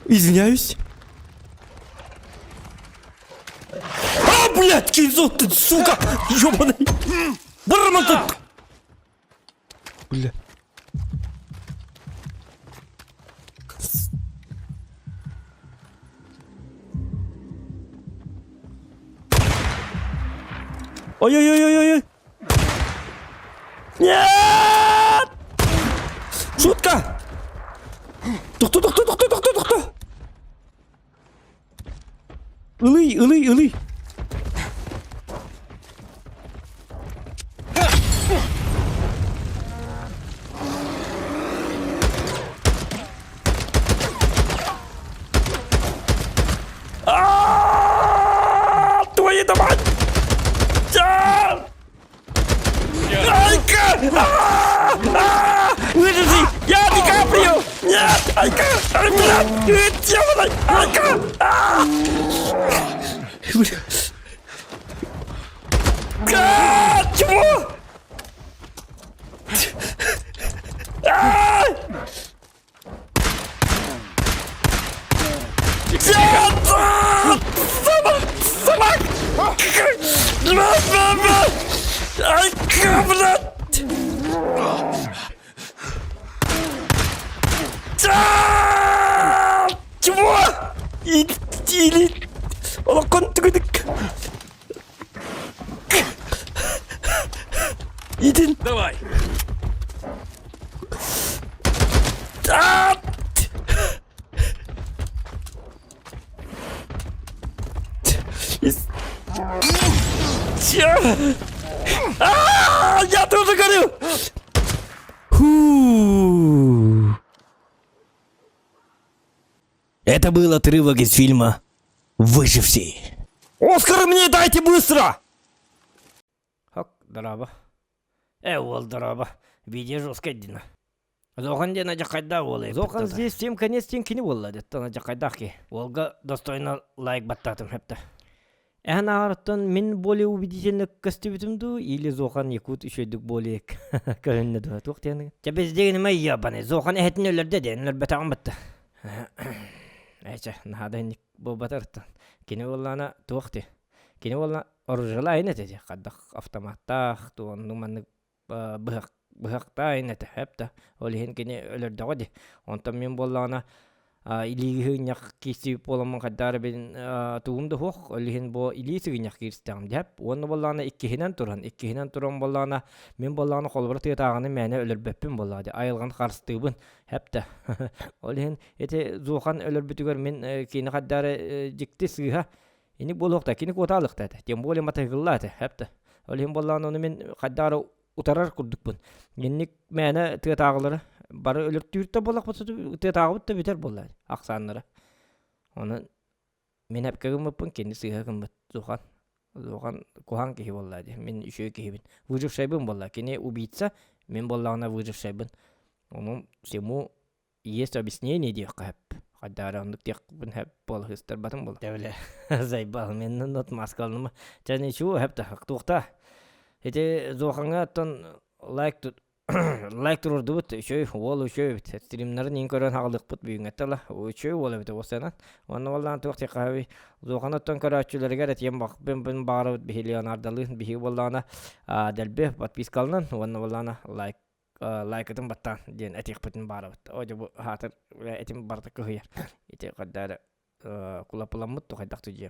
Извиняюсь. А, блядь, кинзо, ты, сука, ёбаный. Барман Бля. Ой-ой-ой-ой-ой. Нет! Шутка! Тохто, тохто, тохто, тохто, тохто! Ылый, ылый, ылый! А, Твою да мать! А! Айка! А! А! Выживи! Я Ди Каприо! Нет! Айка! Ай, блядь! Демоны! Айка! А! Бля. А! Чего? А! Чего? Или... Олокон түгүдүк. Идин. Давай. А! А, я тоже горю! Фу. Это был отрывок из фильма «Выживший». Оскар мне дайте быстро! Хок, дорообо. Э, уол дорообо. Видео жесткое дина. Зохан диэн адьахайдаах уол Зохан здесь всем конец диэн кини буолла деттон адьахайдаах ки. Уолга достойно лайк баттаатым хэпте. Эһэн ааҕарыттан мин более убедительно көстүбүтүм дуу или Зохан якут үчүгэйдик более көһүннэ дуо туох диэн Чэ биздигинимэ ебаный Зохан эһэтин өлөрдө диэн өлөрбөтөҕүм батта. Эчэ наһаа да инник буолбатарыттан. Кини буоллаана туох ти. Кини буолла оружиялаайын этэ ди хаддах автоматтаах туонну маннык быһах быһахтаайын этэ сөп да ол иһин кини өлөрдөҕө дии онтон мин буоллаҕына илииги сыгынньах киирсибит буоламмын хайдах эрэ бин тугум да суох ол иһин бу илии сыгынньах кииристэҕим дьэп уонна буоллаҕына иккиһинэн туран иккиһинэн туран буоллаҕына мин буоллаҕына холобура тыатааҕыны мээнэ өлөрбөппүн буоллаҕа дии айылҕаны харыстыыбын сөп да ол иһин ити Зухан өлөрбүтүгэр мин кини хайдах эрэ дьикти сыыһа Инник буолуохта, кини куотаалыахта этэ, тем более матыһыгыллаа этэ, хэп да. Ол иһин буоллаҕына ону мин хайдах эрэ утарар курдукпун. Инник мээнэ тыатааҕылары бары өлөртүүр да буоллахпыт тыатааҕыбыт да бүтэр буолла ахсааннара. Онон мин эпкэ гыммыппын, кини сыыһа гыммыт. Зухан. Зухан куһаҕан киһи буолла дии. Мин үчүгэй киһибин. Выжившайбын буолла. Кини убийца, мин буоллаҕына выжившайбын. Онон всему есть объяснение диэххэ сөп. Хайдаары оннук диэхпин сөп буола сыстарбатым буолла. Тэбилэ заебал мен отмазкаланыма. Чэ ничего сөп да туохта. Ити Зохаҥа оттон лайк лайк туруордубут үчүгэй уол үчүгэй эбит. Стримнарын иин көрөн хаҕалыахпыт бүгүҥҥэттэ ыла. Үчүгэй уол эбит уоссанан. Уонна буоллаан туох диэххэ Зоханы оттон көрөөччүлэригэр этиэм бин баҕарабыт биһи Леонардалыын биһиги буоллаҕына дэлби подпискаланан уонна буоллаҕына лайк лайкытын баттаан диэн этиэхпитин баарабыт. О дьэ бу хаатыр этим барыта кыһыйар. Ити хайда эрэ кулапыламмыт ту хайдах дьиэ.